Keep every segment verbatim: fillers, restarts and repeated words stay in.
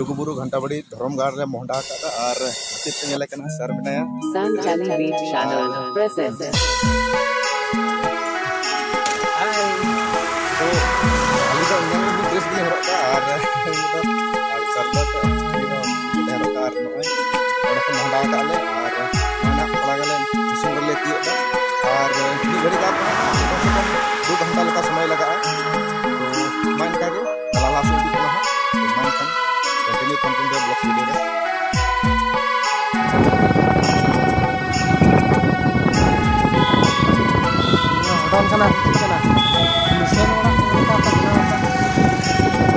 ᱞᱩᱜᱩᱵᱩᱨᱩ ᱜᱷᱟᱱᱴᱟᱵᱟᱲᱤ ᱫᱷᱚᱨᱚᱢ ᱜᱟᱲ ᱨᱮ ᱢᱚᱦᱰᱟ ᱟᱠᱟᱫᱟ ᱟᱨ ᱵᱷᱤᱛᱤᱨ ᱛᱮ ᱧᱮᱞᱮ ᱠᱟᱱᱟ ᱥᱟᱨ ᱢᱮᱱᱟᱭᱟ᱾ Sanjali Beat Channel presents. ᱛᱚ ᱟᱹᱞᱤᱧ ᱫᱚ ᱧᱮᱞ ᱞᱟᱹᱜᱤᱫ ᱰᱨᱮᱥ ᱜᱮᱞᱤᱧ ᱦᱚᱨᱚᱜ ᱠᱟᱜᱼᱟ ᱟᱨ ᱩᱱᱤ ᱫᱚ ᱟᱨ ᱥᱟᱨ ᱫᱚ ᱩᱱᱤ ᱫᱚ ᱦᱚᱨᱚᱜ ᱠᱟᱜᱼᱟ ᱟᱨ ᱱᱚᱜᱼᱚᱭ ᱚᱸᱰᱮ ᱠᱚ ᱢᱚᱦᱰᱟ ᱟᱠᱟᱫ ᱞᱮ ᱟᱨ ᱱᱚᱜᱼᱚᱭ ᱱᱟᱜ ᱛᱷᱚᱲᱟ ᱜᱟᱱ ᱞᱮ ᱫᱤᱥᱚᱢ ᱨᱮᱞᱮ ᱛᱤᱭᱳᱜ ᱮᱫᱟ ᱟᱨ ᱢᱤᱫ ᱜᱷᱟᱹᱲᱤᱡ ᱫᱚ ᱠᱚᱢ ᱥᱮ ᱠᱚᱢ ᱫᱩ ᱜᱷᱚᱱᱴᱟ ᱞᱮᱠᱟ ᱥᱚᱢᱚᱭ ᱞᱟᱜᱟᱜᱼᱟ᱾ ᱛᱚ ᱢᱟ ᱮᱱᱠᱟ ᱜᱮ ᱞᱟᱦᱟ ᱥᱮᱫ ᱤᱫᱤᱜ ᱠᱟᱱᱟ ᱦᱟᱸᱜ᱾ ᱛᱚ ᱢᱟ ᱮᱱᱠᱷᱟᱱ continue, continue ᱨᱮ vlog video ᱨᱮ᱾ ᱦᱚᱰᱚᱝ ᱠᱟᱱᱟ, ᱪᱮᱫ ᱠᱟᱱᱟ? ᱱᱤᱥᱟᱹᱱ ᱚᱲᱟᱜ ᱠᱚ ᱞᱮᱠᱟ ᱠᱚ ᱵᱮᱱᱟᱣ ᱟᱠᱟᱫ᱾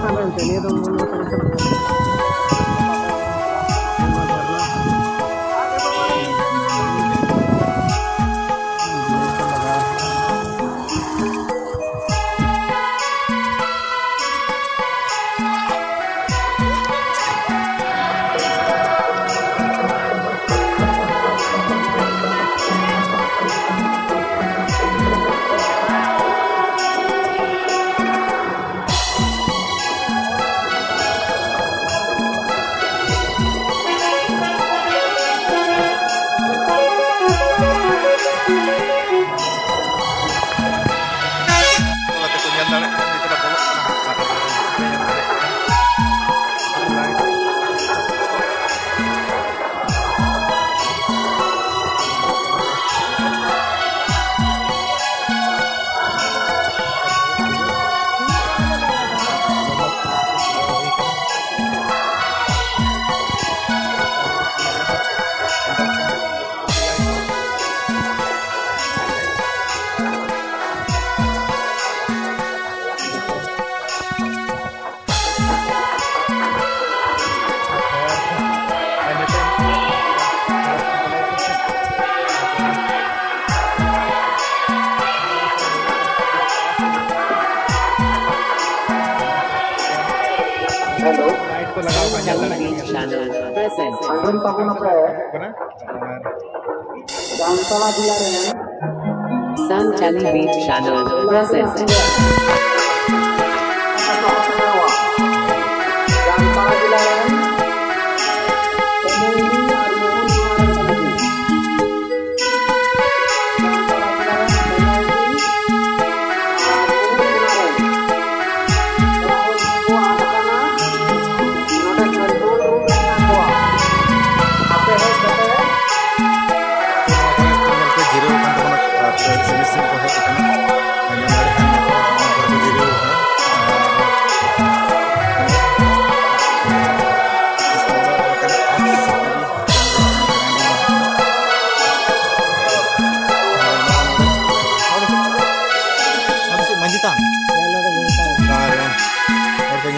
ᱦᱟᱱᱛᱮ ᱱᱤᱭᱟᱹ ᱫᱚ ᱢᱚᱱᱮ ᱦᱚᱭ ᱠᱟᱱᱟ ᱥᱮ ᱵᱟᱝ? ᱠᱚ ᱧᱮᱞ ᱫᱟᱲᱮᱭᱟᱜ ᱠᱟᱱᱟ, ᱱᱤᱛᱚᱜ ᱫᱚ ᱵᱚᱞᱚᱜ ᱠᱟᱱᱟ ᱦᱟᱸᱜ᱾ Hello. Light ᱠᱚ ᱞᱟᱜᱟᱣ ᱠᱟᱜ ᱧᱮᱞ ᱫᱟᱲᱮᱭᱟᱜ ᱠᱟᱱ ᱜᱮᱭᱟ᱾ Channel present. ᱟᱸᱡᱚᱢ ᱛᱟᱵᱚᱱᱟᱯᱮ? ᱠᱟᱱᱟ᱾ ᱟᱨ ᱡᱟᱢᱛᱟᱲᱟ ᱡᱮᱞᱟ ᱨᱮᱱ Sanchali Beat Channel present. Jamtara ᱡᱮᱞᱟ ᱨᱮᱱ ᱠᱚᱢᱚᱞᱡᱤ ᱟᱨ ᱢᱳᱦᱚᱱ ᱢᱟᱨᱟᱝ ᱠᱚᱢᱚᱞᱡᱤ᱾ ᱡᱟᱢᱛᱟᱲᱟ ᱡᱮᱞᱟ ᱨᱮᱱ ᱠᱚᱢᱚᱞᱡᱤ ᱟᱨ ᱢᱳᱦᱚᱱ ᱢᱟᱨᱟᱝ᱾ ᱠᱚᱲᱟ ᱦᱚᱲ ᱠᱚ ᱟᱫ ᱟᱠᱟᱱᱟ᱾ ᱱᱚᱰᱮ control room ᱨᱮ ᱢᱮᱱᱟᱜ ᱠᱚᱣᱟ᱾ ᱟᱯᱮ ᱦᱮᱡ ᱠᱟᱛᱮ ᱱᱚᱣᱟ ᱠᱚᱨᱮ ᱠᱚ ᱧᱮᱞ ᱯᱮ ᱡᱤᱨᱟᱹᱣ ᱟᱠᱟᱱ ᱛᱟᱵᱚᱱᱟ, ᱟᱨ ᱥᱤᱢᱤᱥᱤᱝ ᱠᱚ ᱦᱮᱡ ᱟᱠᱟᱱᱟ᱾ ᱧᱮᱞ ᱫᱟᱲᱮᱭᱟᱜ ᱠᱟᱱ ᱜᱮᱭᱟ ᱯᱮ, ᱱᱚᱣᱟ ᱠᱚᱨᱮ ᱠᱚ ᱡᱤᱨᱟᱹᱣ ᱟᱠᱟᱱᱟ᱾ ᱟᱨ ᱢᱟᱹᱡᱷᱤ ᱛᱷᱟᱱ᱾ ᱟᱨ ᱦᱚᱲ ᱠᱚ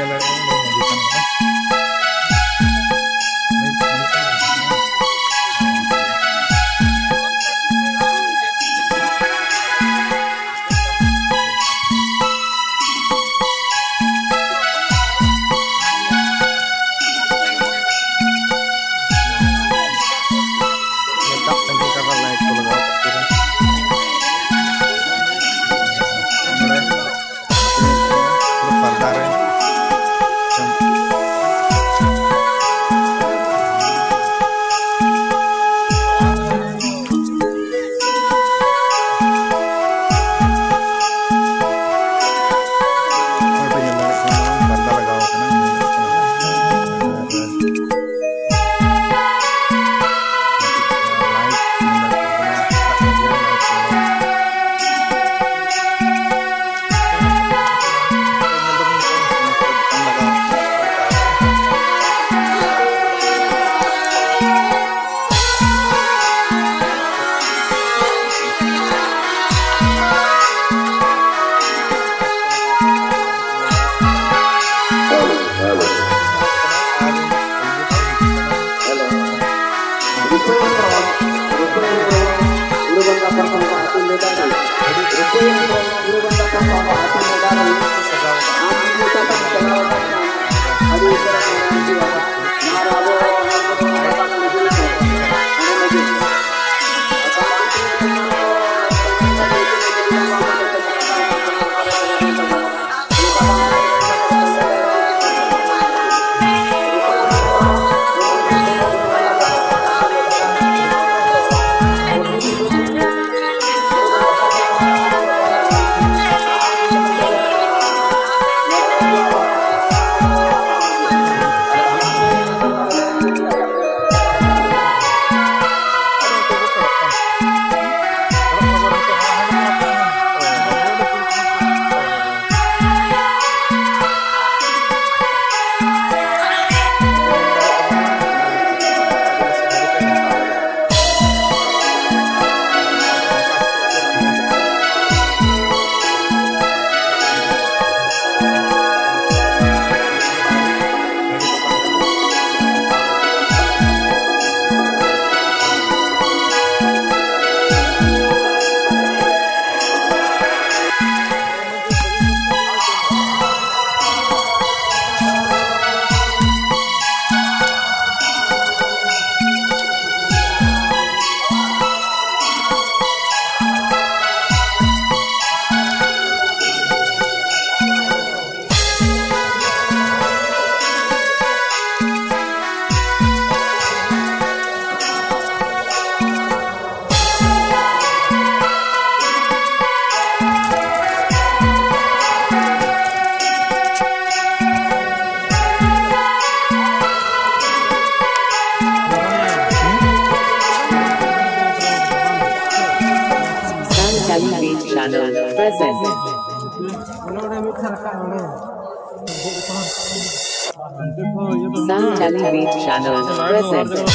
Sound Tally Beat Channel presents.